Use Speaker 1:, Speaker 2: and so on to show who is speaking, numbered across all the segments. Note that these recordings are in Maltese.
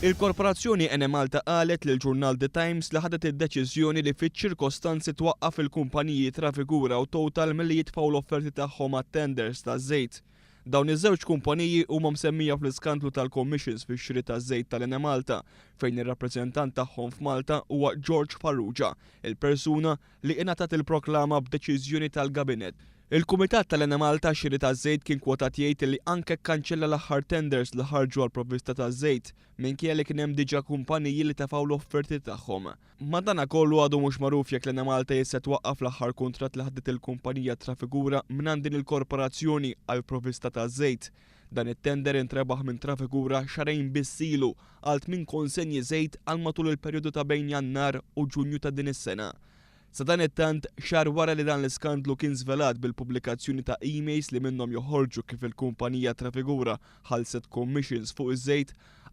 Speaker 1: Il-Korporazzjoni Enemalta qalet lill-ġurnal The Times li ħadet id-deċiżjoni li fiċ-ċirkostanzi twaqqaf il-kumpaniji Trafigura u Total milli jitfgħu l-offerti tagħhom għat-tenders taż-żejt. Dawn iż-żewġ kumpaniji huma msemmija fl-iskandlu tal-commissions fix-xiri taż-żejt tal-Enemalta fejn ir-rappreżentant tagħhom f'Malta huwa George Farrugia, il-persuna li ingħatat il-proklama b'deċiżjoni tal-Gabinett. Il-Kumitat tal-Enemalta għax-xiri taż-żejt kien kwotat jgħid li anke kkanċella l-aħħar tenders li ħarġu għall-provvista taż-żejt, minkejja li kien hemm diġà kumpaniji li tefgħu l-offerti tagħhom. Madanakollu għadu mhux magħruf jekk l-Enemalta hi se twaqqaf l-aħħar kuntratt li ħadet il-kumpanija Trafigura mingħand din il-korporazzjoni għall-provvista taż-żejt. Dan it-tender intrebaħ minn Trafigura xahrejn biss ilu għal tmien konsenji żejt għal matul il-perjodu ta' bejn Jannar u Ġunju ta' din is-sena. Sadanittant, xahar wara li dan l-iskandlu kien żvelat bil-pubblikazzjoni ta' emails li minnhom joħorġu kif il-kumpanija Trafigura ħallset commissions fuq iż-żejt,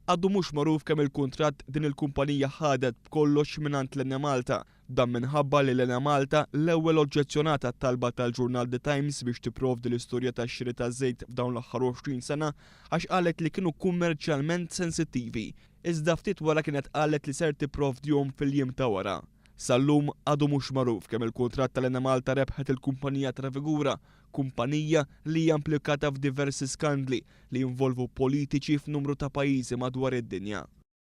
Speaker 1: għadu mhux magħruf kemm il-kuntratt din il-kumpanija ħadet b'kollox mingħand l-Enemalta. Dan minħabba li l-Enemalta l-ewwel oġġezzjonat għat-talba tal-ġurnal The Times biex tipprovdi l-istorja tax-xiri taż-żejt f'dawn l-aħħar 20 sena għax qalet li kienu kummerċjalment sensittivi. Iżda ftit wara kienet qalet li ser tipprovdihom fil-jiem ta' wara. Sal-lum għadu mhux magħruf kemm il-kuntratt tal-Enemalta rebħet il-kumpanija Trafigura, kumpanija li hija implikata f'diversi skandli li jinvolvu politiċi f'numru ta' pajjiżi madwar id-dinja.